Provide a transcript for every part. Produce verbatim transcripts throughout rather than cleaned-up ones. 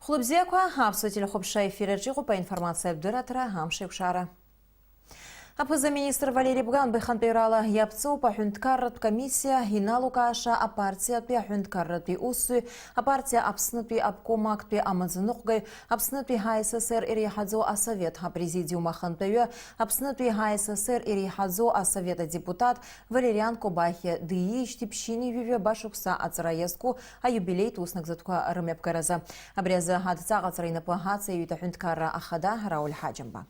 Хәлыбзиақәа, аԥсуа телехәаԥшра ефир аҿы иҟоуп аинформациатә дырраҭара Амш еиқәшара. Аԥыза-министр Валери Бганба ихантәаҩрала иаԥҵоуп аҳәынҭқарратә комиссиа иналукааша апартиатәи аҳәынҭқарратәи усзуҩ, апартиа Аԥснытәи обком актәи амаӡаныҟәгаҩ, Аԥснытәи ҳАССР иреиҳаӡоу асовет апрезидиум ахантәаҩы, Аԥснытәи ҳАССР иреиҳаӡоу асовет адепутат Валериан Кобахьиа диижьҭеи ԥшьынҩажәи ҩба шықәса аҵра иазку аиубилеитә уснагӡатәқәа рымҩаԥгаразы. Абри азы адҵаҟаҵара инапы аҵаиҩит аҳәынҭқарра ахада Рауль Ҳаџьымба.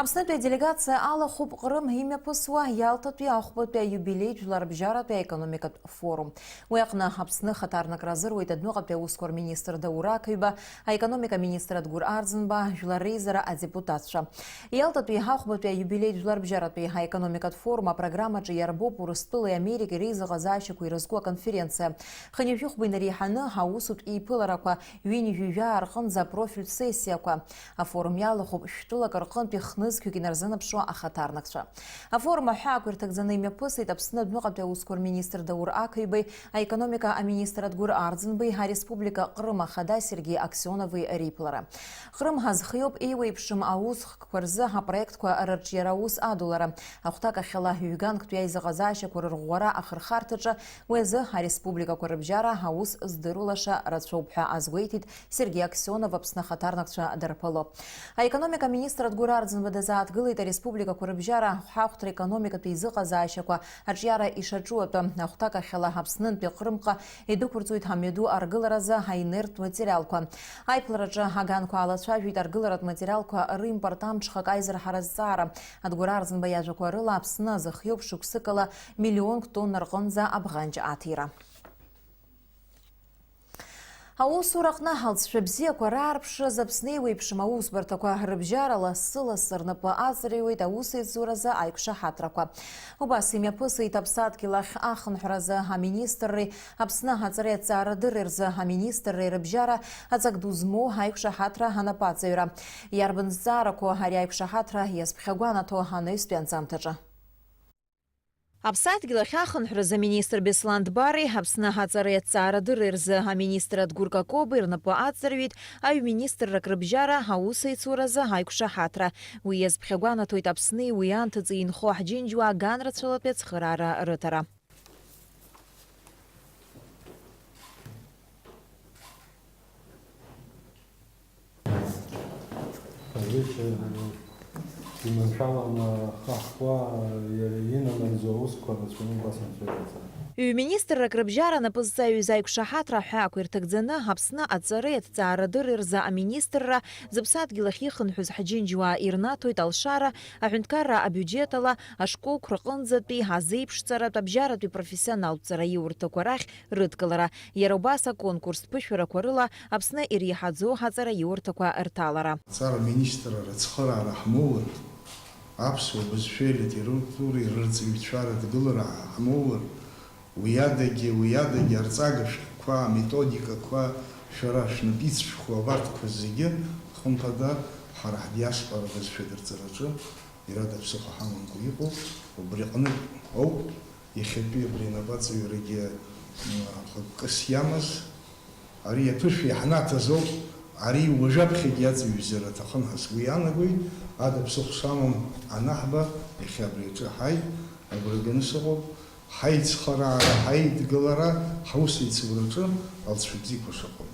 Аԥснытәи аделегациа алахәуп Ҟрым имҩаԥысуа Иалтатәи ахәбатәи аиубилеитә жәларбжьаратәи аекономикатә форум. Уи аҟны Аԥсны хаҭарнакра азыруеит адәныҟатәи аусқәа рминистр Даур Ақыҩба, аекономика министр Адгәыр Арӡынба, жәлар реизара адепутатцәа. Иалтатәи ахәбатәи аиубилеитә жәларбжьаратәи аекономикатә форум апрограммаҿы иарбоуп Урыстәылеи Америкеи реизыҟазаашьақәа ирызку аконференциа. Хынҩажәи хәба инареиҳаны аусутә еиԥыларақәа, ҩынҩажәи жәаа рҟынӡа апрофильтә сессиақәа. Афорум иалахәуп шәтәылак рҟынтәи хнызқьҩык инарзынаԥшуа ахаҭарнакцәа. Афорум аҳәаақәа ирҭагӡаны имҩаԥысит Аԥсны адәныҟатәи аусқәа рминистр Даур Ақыҩбеи, аекономика аминистр Адгәыр Арӡынбеи, ареспублика Ҟрым ахада Сергеи Аксионови реиԥылара. Ҟрым ҳазхиоуп еиуеиԥшым аусхкқәа рзы апроектқәа рырҿиара аус адулара, ахәҭакахьала ҩганктәи аизыҟазаашьақәа рырӷәӷәара ахырхарҭаҿы, уи азы ареспубликақәа рыбжьара аус здыруа лаша рацәоуп ҳәа азгәеиҭеит Сергеи Аксионов Аԥсны ахаҭарнакцәа дарԥыло. Аекономика аминистр Адгәыр Арӡынба дазааҭгылеит ареспубликақәа рыбжьара ахәҳахәҭра економикатә еизыҟазаашьақәа аҿиара ишаҿу атәы. Ахәҭакахьала Аԥснынтәи Ҟрымҟа идәықәырҵоит амҩаду аргыларазы аинертә материалқәа. Аиԥылараҿы аганқәа алацәажәеит аргыларатә материалқәа римпорт амҽхак аизырҳара азҵаара. Адгәыр Арӡынба иажәақәа рыла, Аԥсны азы хҩоуп шықәсыкала миллионк тонна рҟынӡа абӷанҷ аҭира. Аусураҟны алҵшәа бзиақәа раарԥшраз Аԥсны еиуеиԥшым аусбарҭақәа рыбжьара лассы-лассы рнапы аҵаҩуеит аусеицуразы аиқәшаҳаҭрақәа. Убас имҩаԥысит аԥсадгьыл ахь ахынҳәразы аминистрреи Аԥсны аҵареи аҭҵаарадырреи рзы аминистрреи рыбжьара аҵак ду змоу аиқәшаҳаҭра анапаҵаҩра. Иарбан зҵаарақәоу ари аиқәшаҳаҭра иазԥхьагәанаҭо анаҩстәи анҵамҭаҿы? Аԥсадгьыл ахь ахынҳәразы аминистр Беслан Дбари, Аԥсны аҵареи аҭҵаарадырреи рзы аминистр Адгәыр Какобеи рнапы аҵарҩит аҩ-министррак рыбжьара аусеицуразы аиқәшаҳаҭра. Уи иазԥхьагәанаҭоит Аԥсни уи анҭыҵи инхо ҳџьынџьуаа ганрацәалатәи ацхыраара рыҭара. Ари, э, иманшәаланы ахы ахкуа, иара инамырӡо аусқәа рацәаны убас анцәа иҟаҵара. Ҩ-министррак рыбжьара напы зҵаҩыз аиқәшаҳаҭра аҳәаақәа ирҭагӡаны Аԥсны аҵареи аҭҵаарадырреи рзы аминистрра, зыԥсадгьыл ахь ихынҳәыз ҳџьынџьуаа ирнаҭоит алшара, аҳәынҭқарра абиуџьет ала, ашколқәа рҟынӡатәи азеиԥшҵаратә абжьаратәи профессионалтә ҵараиурҭақәа рахь рыдкылара, иара убас аконкурстә ԥышәарақәа рыла Аԥсны иреиҳаӡоу аҵараиурҭақәа рҭалара. Аҵара аминистрра ацхыраара ҳмоулар, аԥсуа бызшәеи алитературеи рырҵаҩцәа рыдгылара ҳмоулар, уи адагьы, уи адагьы арҵага шәҟәқәа, аметодикақәа шәара шәнапы ицәшәху абарҭқәа зегьы, хымԥада, ҳара ҳдиаспора бызшәа дырҵараҿы Иара даԥсыхәа ҳамамкәа иҟоуп, убри аҟнытә ауп иахьатәи абри анапаҵаҩрагьы, м, хықәкыс иамаз. Ари аԥышәа иаҳнаҭаз ауп, ари уажәаԥхьагьы иаҵаҩызар аҭахын ҳәа сгәы иаанагоит, ада ԥсыхәа шамам анаҳба, иахьа абри аҿы ҳааит, агәра ганы сыҟоуп. Ҳаицхыраара, ҳаидгылара, ҳусеицураҿы алҵшәа бзиақәа шыҟоу.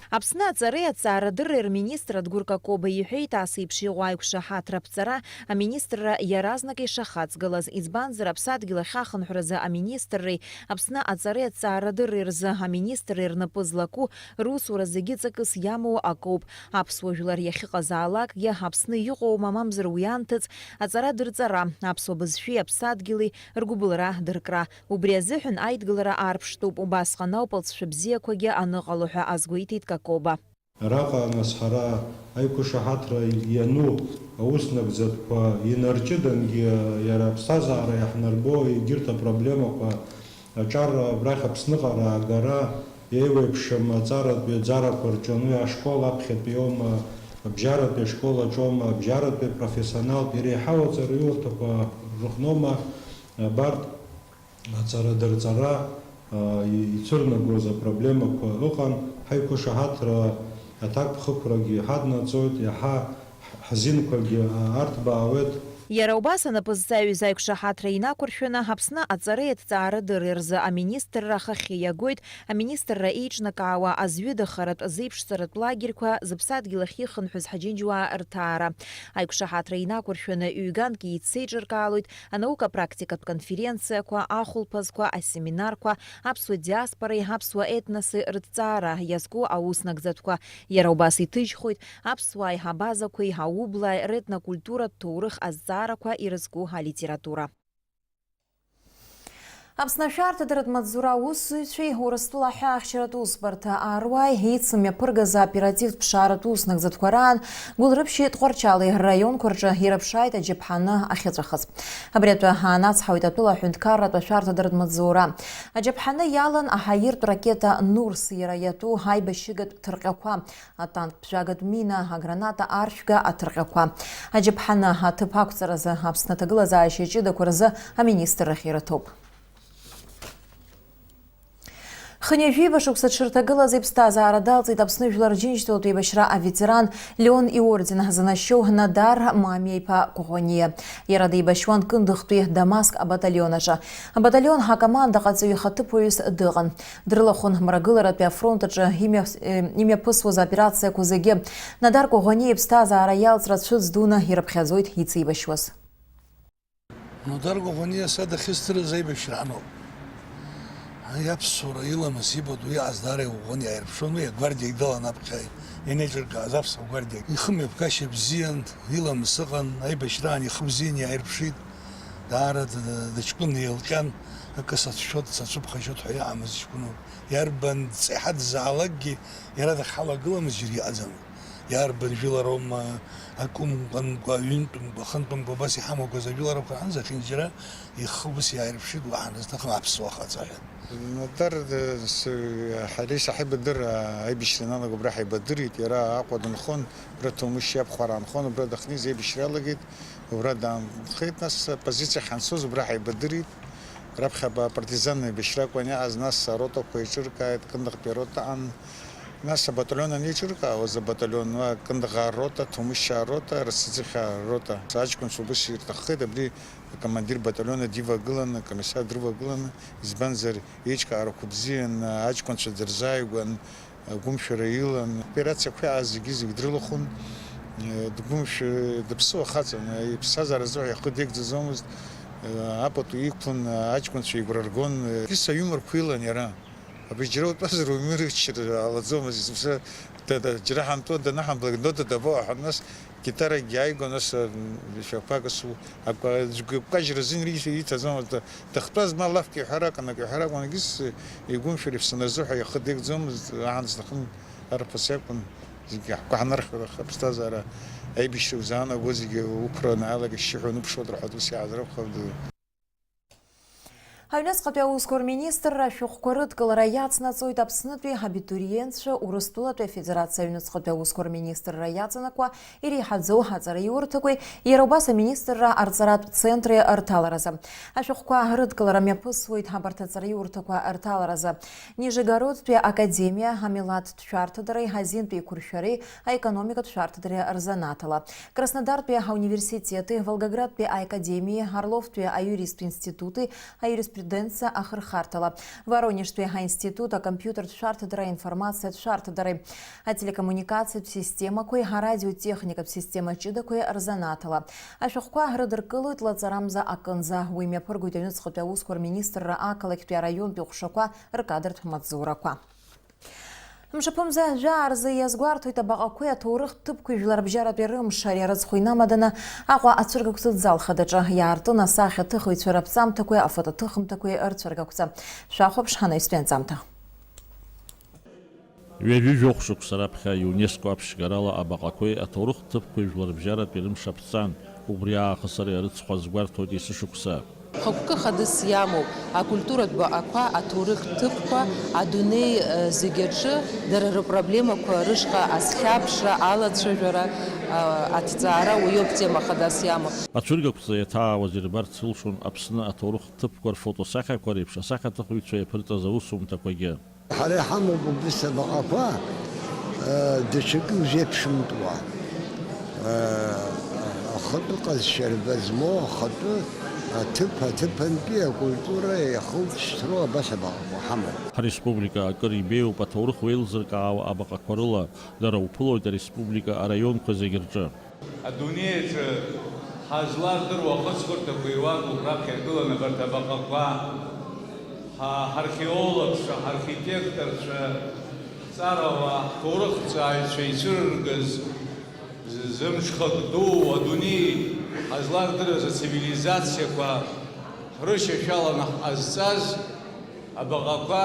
Аԥсны аҵареи аҭҵаарадырреи рминистр Адгәыр Какоба иҳәеит, ас еиԥш иҟоу аиқәшаҳаҭра аԥҵара аминистрра иаразнак ишахаҵгылаз, избанзар, аԥсадгьыл ахь ахынҳәразы аминистрреи Аԥсны аҵареи аҭҵаарадырреи рзы аминистрреи рнапы злаку русура зегьы ҵакыс иамоу акоуп. Аԥсуа жәлар иахьыҟазаалакгьы Аԥсны иҟоума, мамзар уи анҭыҵ аҵара дырҵара, аԥсуа бызшәеи аԥсадгьыли ргәыбылра дыркра. Убри азыҳәан аидгылара аарԥштәуп, убасҟан ауп алҵшәа бзиақәагьы аныҟало ҳәа азгәеиҭеит Какоба. Араҟа, нас, ҳара аиқәышаҳаҭра иану ауснагӡатәқәа инарҷыдангьы, иара аԥсҭазаара иаҳнарбо егьырҭ апроблемақәа аҿар абрахь Аԥсныҟа раагара, еиуеиԥшым аҵаратәи аӡарақәа рҿы, уи ашкол аԥхьатәи аума, абжьаратәи ашкол аҿоума, абжьаратәи апрофессионалтә иреиҳау аҵараиурҭақәа рыҟноума, абарҭ аҵара дырҵара, Ицәырнагоз апроблемақәа ыҟан, ҳаиқәышаҳаҭра аҭакԥхықәрагьы ҳаднаҵоит, иаҳа ҳзинқәагьы арҭбаауеит. Иара убас анапызҵаҩыс аиқәшаҳаҭра инақәыршәаны Аԥсны аҵареи аҭҵаарадырреи рзы аминистрра ахахьы иагоит, аминистрра еиҿнакаауа азҩыда харатә зеиԥшҵаратә лагерьқәа, зыԥсадгьыл ахь ихынҳәыз ҳаџьынџьуаа рҭаара. Аиқәшаҳаҭра инақәыршәаны ҩганк еицеиҿыркаалоит, анаука-практикатә конференциақәа, ахәылԥазқәа, асеминарқәа, аԥсуа диаспореи аԥсуа етноси рыҭҵаара иазку аус нагӡатәқәа. Иара убас иҭыжьхоит аԥсуааи ҳабазақәеи, аублааи ретнокультуратә ҭоурых азҵаарақәа ирызку алитература. Аԥсны ашәарҭадаратә маҵзура аусзуҩцәеи Урыстәыла аҳәаахьчаратә усбарҭа аруааи еицымҩаԥыргаз аоперативтә ԥшааратә уснагӡатәқәа раан Гәылрыԥшьи Тҟәарчали рраионқәа рҿы ирыԥшааит аџьаԥҳаны ахьыҵәахыз. Абри атәы аанацҳауеит атәыла аҳәынҭқарратә ашәарҭадаратә маҵзура. Аџьаԥҳаны иалан аҳаиртә ракета Нурс, иара иатәу аибашьыгатә ҭырҟьақәа, атанк ԥжәагатә мина, аграната аршәга аҭырҟьақәа. Аџьаԥҳаны аҭыԥ ақәҵаразы Аԥсны аҭагылазаашьа ҷыдақәа рзы аминистррахь ирыҭоуп. Хынҩажәиба шықәса дшырҭагылаз иԥсҭазаара далҵит Аԥсны Жәлар Рџьынџьтәылатә еибашьра аветеран Леон иорден ҳзанашьоу Надар Мамиа-иԥа Коӷониа. Иара деибашьуан Кындыхтәи Дамаск абаталион аҿы. Абаталион ҳакомандаҟаҵаҩ ихаҭыԥуаҩыс дыҟан. Дрылахәын мрагыларатәи афронт аҿы имҩа-, э, имҩаԥысуаз аоперациақәа зегьы. Надар Коӷониа иԥсҭазаара иалҵра цәыӡ дуны ирыԥхьаӡоит иҵеибашьуаз. Нодар Коӷониа са дахьысҭарыз аибашьра ҳамоуп. Ари аԥсуара иламыс ибатәу иҟаз даара иӷәӷәаны иааирԥшуан, уи агвардиагь дылан аԥхьа ианеиҿыркааз аԥсуа гвардиагь. Ихымҩаԥгашьа бзиан, иламыс ыҟан, аибашьраан ихы бзианы иааирԥшит. Даара д-, д-, дыҷкәын, илҟьан, акы сацәшәоит, сацәыԥхашьоит ҳәа иҟамызт ҷкәыноуп. Иарбан ҵеи ҳадызаалакгьы иара дахьҳалагыламызт џьаргьы иҟаӡамызт. Иарбан жәылароума, акәымкәамкәа, ҩынтәымкәа, хынтәымкәа, абас иҳамақәаз ажәыларақәа анзы, ахьынџьара ихы ус иааирԥшит, уаҳа дызҭахым аԥсуа хаҵа ҳәа. Нодар, э, с-, ҳареи саҳаибадырра аибашьра ианалага убра ҳаибадырит, иара Аҟәа дынхон, убра Ҭоумышь иабхәара аанхон, убра дахьнеиз аибашьра иалагеит, убра даанхеит, нас апозициа ҳанцоз убра ҳаибадырит, раԥхьа апартизанна еибашьра акәын иааз, нас аротақәа еиҿыркааит, Кындыхтәи арота аан, Нас абаталион анеиҿыркаауаз, абаталион, уа, Кындыӷаа рота, Ҭоумышьаа рота, Расаӡыхьаа рота. Аҷкәынцәа убыс ирҭаххеит, абри акомандир баталиона дивагыланы, акомиссар дрывагыланы, избанзар, еиҿкаарақәа бзиан, аҷкәынцәа дырзааигәан, агәымшәара илан. Аоперациақәа иааз зегьы-зегь дрылахәын, дгәымшәа-, дыԥсуа хаҵан, иԥсҭазаара азыҳәа ихы деигӡаӡомызт, апату иқәын, аҷкәынцәа игәра ргон, ис аиуморқәа илан иара. Абри џьара утәазар, умырччар ҟалаӡомызт, зыԥсы, да, да, џьара ҳантәо данаҳамблак, нота дабо ҳәа, нас гитарагьы ааигон, нас, м, шәақәак, ас, акәа-, ӡәгәыԥкажьра азин ри-, иҭаӡомызт, да, дахьтәаз ма лафк иҳәар акәын, ак иҳәар акәын, егьыс игәымшәар иԥсынразы ҳәа ихы деигӡомызт, аҳан зҭахын арԥыс иакәын, зегьы ҳгәы ҳнархьуан, аха аԥсҭазаара аибашьра узаанаго зегьы уқәра анааилак ашьшьыҳәа уныԥшуеит рҳәоит, ус иаазрыхәап. Аҩныҵҟатәи аусқәа рминистрра ашәҟәқәа рыдкылара иацнаҵоит Аԥснытәи абитуриентцәа Урыстәылатәи Афедерациа аҩныҵҟатәи аусқәа рминистрра иаҵанакуа иреиҳаӡоу аҵараиурҭақәеи, иара убас аминистрра арҵаратә центри рҭаларазы. Ашәҟәқәа рыдкылара мҩаԥысуеит абарҭ аҵараиурҭақәа рҭаларазы Нижегородтәи академиа, амилаҭтә шәарҭадареи азинтәи еиқәыршәареи аекономикатә шәарҭадареи рзанааҭала, Краснодартәи ауниверситети, Волгоградтәи аакадемиеи, Орловтәи аиуристтә институти аиуриспруденциа ахырхарҭала, Воронежтәи аинститут акомпиутертә шәарҭадареи аинформациатә шәарҭадареи, ателекоммуникациатә системақәеи арадиотехникатә система ҷыдақәеи рзанааҭала. Ашәҟәқәа рыдыркылоит лаҵарамза акынӡа. Уи мҩаԥыргоит аҩныҵҟатәи аусқәа рминистрра ақалақьтәи араионтәи ҟәшақәа ркадртә маҵзурақәа. Мшаԥымза жәаа рзы иазгәарҭоит абаҟақәеи аҭоурыхтә ҭыԥқәеи жәларбжьаратәи рымш, ари арыцхә инамаданы Аҟәа ацәыргақәҵа ӡалхадаҿы иаартын асахьаҭыхыҩцәа раԥҵамҭақәеи афотоҭыхымҭақәеи рцәыргақәҵа. Шәахәаԥш ҳанаҩстәи анҵамҭа. Ҩажәи жәохә шықәса раԥхьа ЮНЕСКО аԥшьгарала абаҟақәеи аҭоурыхтә ҭыԥқәеи жәларбжьаратәи рымш аԥҵан, убри аахыс ари арыцхә азгәарҭоит есышықәса. Хықәкы хадас иамоуп акультуратә баҟақәа, аҭоурых ҭыԥқәа, адунеи, э, зегь аҿы дара рыпроблемақәа рышҟа азхьаԥшра, алацәажәара, э, аҭҵаара уиоуп тема хадас иамоу. Ацәыргақәҵа иаҭаауаз ирбарц илшон Аԥсны аҭоурых ҭыԥқәа рфотосахьақәа реиԥш асахьаҭыхҩцәа иаԥырҵаз аусумҭақәагьы. Ҳара иҳамоуп убыс абаҟақәа, э, даҽакы узеиԥшымтәуа, э, ахатәы ҟазшьарба змоу, ахатәы аҭыԥ, аҭыԥантәи акультура иахылҵшьҭроу абас абаҟақәа ҳамоуп. Ҳреспублика акыр ибеиоуп аҭоурых уеилзыркаауа абаҟақәа рыла, дара уԥылоит ареспублика араионқәа зегь рҿы. Адунеи аҿы ҳазлардыруа ахысхырҭақәа ируакуп раԥхьа иргыланы абарҭ абаҟақәа. Ҳа-, ҳархеологцәа, ҳархитекторцәа, ҳҵарауаа, ҳҭоурыхҭҵааҩцәа ицәырыргаз, з-, зымҽхак ду адунеи ҳазлардырыз ацивилизациақәа ҳрышьашәаланы ҳҟазҵаз абаҟақәа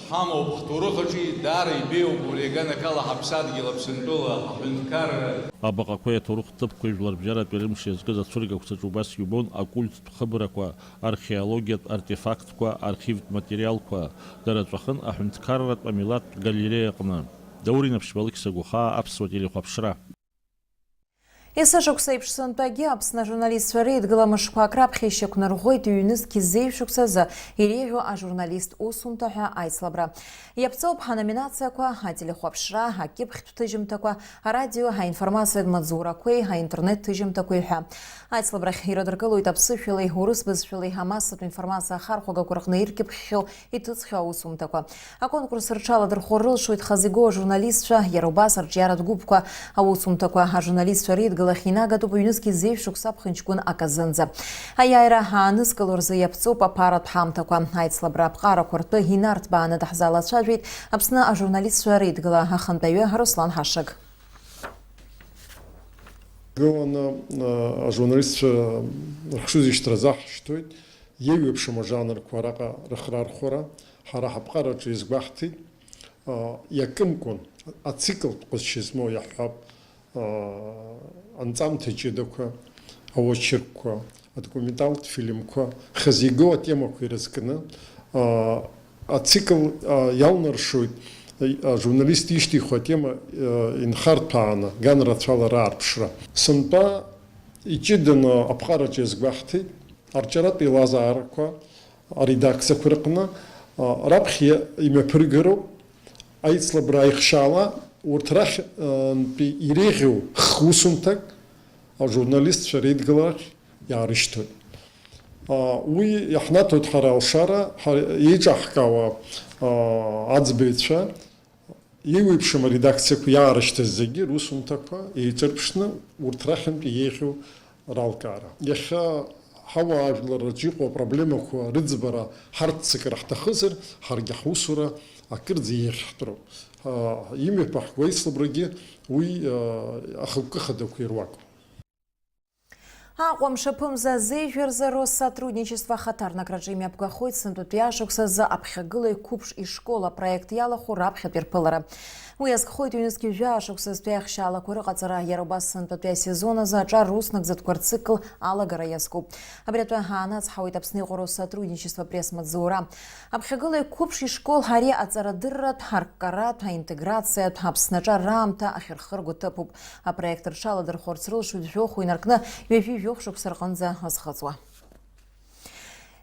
ҳамоуп, ҳҭоурых аҿы даара ибеиоуп, убри аганахьала ҳаԥсадгьыл, Аԥсынтәыла, ҳҳәынҭқарра. Абаҟақәеи аҭоурых ҭыԥқәеи жәларбжьаратәи рымш иазкыз ацәыргақәҵаҿы убас иубон акульттә хыбрақәа, археологиатә артефактқәа, архивтә материалқәа. Дара ҵәахын аҳәынҭқарратә амилаҭтә галереиаҟны. Даур Инаԥшьба, Алықьса Гәахаа, Аԥсуа телехәаԥшра. Есышықәса еиԥш сынтәагьы Аԥсны ажурналистцәа реидгыла мышқәак раԥхьа ишьақәнарӷәӷәеит ҩнызқь зеижә шықәсазы иреиӷьу ажурналист усумҭа ҳәа аицлабра. Иаԥҵоуп ҳаноминациақәа, ателехәаԥшра, акьыԥхьтә ҭыжьымҭақәа, арадио, аинформациатә маҵзурақәеи аинтернет ҭыжьымҭақәеи ҳәа. Аицлабрахь ирыдыркылоит аԥсышәалеи урыс бызшәалеи амассатә информациа ахархәагақәа рҟны иркьыԥхьхьоу иҭыҵхьоу аусумҭақәа. Аконкурс рҽаладырхәыр рылшоит хазы игоу ажурналистцәа, иара убас арҿиаратә гәыԥқәа. Аусумҭақәа ажурналистцәа реидгылахь инагатәуп ҩнызқь зеижә шықәса аԥхынҷкәын аказынӡа. Аиааира аанызкыло рзы иаԥҵоуп аԥаратә ҳамҭақәа. Аицлабра аԥҟарақәа ртәы инарҭбааны даҳзалацәажәеит Аԥсны ажурналистцәа реидгыла ахантәаҩы Руслан Ҳашыг. Гыланы, а, ажурналистцәа рыхшыҩзышьҭра азаҳшьҭуеит. Иеиуеиԥшым ажанрқәа араҟа рыхрархәара ҳара ҳаԥҟараҿы иазгәаҳҭеит. А, иакымкәан, ациклтә ҟазшьа змоу иаҳҳәап, а, анҵамҭа ҷыдақәа, аочеркқәа, адокументалтә фильмқәа, хазы игоу атемақәа ирызкны, а, ацикл, а, иалнаршоит, а, ажурналист ишьҭихуа атема, а, инхарҭәааны, ган рацәала раарԥшра. Сынтәа иҷыданы аԥҟараҿы иазгәаҳҭеит, арҿиаратә еилазаарақәа аредакциақәа рҟны, а, раԥхьа имҩаԥыргароуп, аицлабра аихшьаала урҭ рахьынтәи иреиӷьу х-усумҭак ажурналистцәа реидгыларахь иаарышьҭуеит. А, уи иаҳнаҭоит ҳара алшара, ҳа-, еиҿаҳкаауа, а, аӡбаҩцәа, еиуеиԥшым аредакциақәа иаарышьҭыз зегьы русумҭақәа еиҿырԥшны урҭ рахьынтә иеиӷьу ралкаара. Иахьа ҳауаажәларраҿы иҟоу апроблемақәа рыӡбара ҳарццакыр ҳҭахызар, ҳаргьы ҳусура акырӡа еиӷьхьтәроуп. А, имҩаԥаҳго аицлабрагьы уи, а, ахықәкы хадақәа ируакуп. Аҟәа мшаԥымза азеижә рзы Россотрудничество ахаҭарнакраҿы имҩаԥгахоит сынтәатәи ашықәс азы аԥхьагылеи қәыԥш ишкол апроект иалахәу раԥхьатәи рԥылара. Уи азкхоит ҩнызқь жәаа шықәсазтәи аихшьаалақәа рыҟаҵара, иара убас сынтәатәи асезон азы аҿар руснагӡатәқәа рцикл алагара иазкуп. Абри атәы ҳаанацҳауеит Аԥсны иҟоу Россотрудничество апресс-маҵзура. Аԥхьагылеи қәыԥш ишкол ари аҵарадырратә, арккаратә, аинтеграциатә, Аԥсны аҿар раамҭа ахьырхырго ҭыԥуп. Апроект рҽаладырхәырц рылшоит жәохә инаркны ҩажәи жәохә шықәса рҟынӡа азхыҵуа.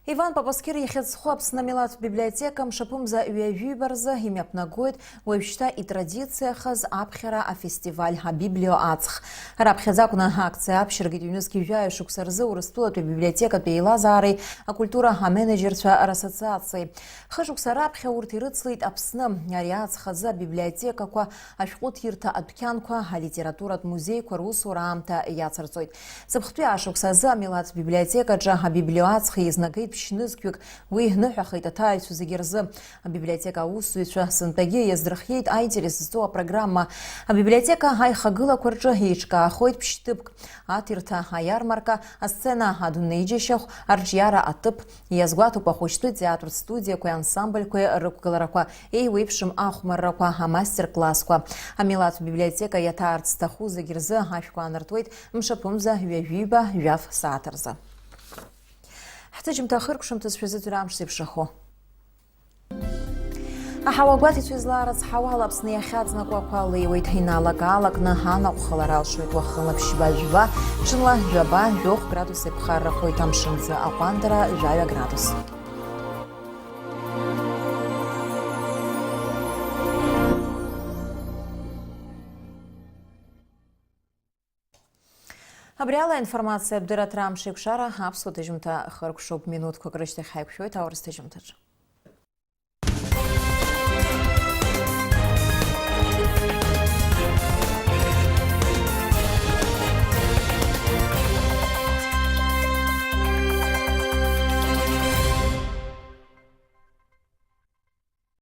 Иван Папасқьыр ихьыӡ зху Аԥсны амилаҭтә библиотека мшаԥымза ҩажәиба рзы имҩаԥнагоит уажәшьҭа итрадициахаз аԥхьара афестиваль Абиблио аҵх. Раԥхьаӡа акәны акциа аԥшьыргеит ҩнызқь жәаҩа шықәса рзы Урыстәылатәи абиблиотекатә еилазаареи акультура аменеџьерцәа рассоциациеи. Хышықәса раԥхьа урҭ ирыцлеит Аԥсны. Ари аҵх азы абиблиотекақәа, ашәҟәыҭирҭа адәқьанқәа, алитературатә музеиқәа русура аамҭа иацырҵоит. Ҵыԥхтәи ашықәс азы амилаҭтә библиотекаҿы абиблиоаҵх еизнагеит ԥшьнызқьҩык, уи ныҳәахеит аҭааҩцәа зегьы рзы. Абиблиотека аусзуҩцәа сынтәагьы иаздырхиеит аинтерес зҵоу апрограмма. Абиблиотека аихагылақәа рҿы еиҿкаахоит ԥшьҭыԥк, аҭирҭа, аиармарка, асцена, адунеиџьашьахә, арҿиара аҭыԥ, иазгәаҭоуп ахәыҷтәы театртә студиақәеи ансамбльқәеи рықәгыларақәа, еиуеиԥшым ахәмаррақәа, амастер-классқәа. Амилаҭтә библиотека иаҭаарц зҭаху зегь рзы ашәқәа аанартуеит мшаԥымза ҩажәиба жәаф сааҭ рзы. Сыжьымҭа ахыркәшамҭаз шәазыӡырҩ амш зеиԥшрахо. Аҳауа гәаҭеицәа излаарыцҳауа ала Аԥсны иахьаҵнакуа ақәа леиуеит. Иналак-аалакны анаҟә халара алшоит уахынла ԥшьба-жәба, ҽынла жәаба-жәохә градус еиқәхаррахоит, амшынӡы аҟәандара жәаҩа градус. Абри ала аинформациатә дырраҭара Амшеикәшара аԥсуа ҭыжьымҭа хыркәшоуп. Минуҭқәак рышьҭахь ҳаиқәшәоит аурыс ҭыжьымҭаҿы.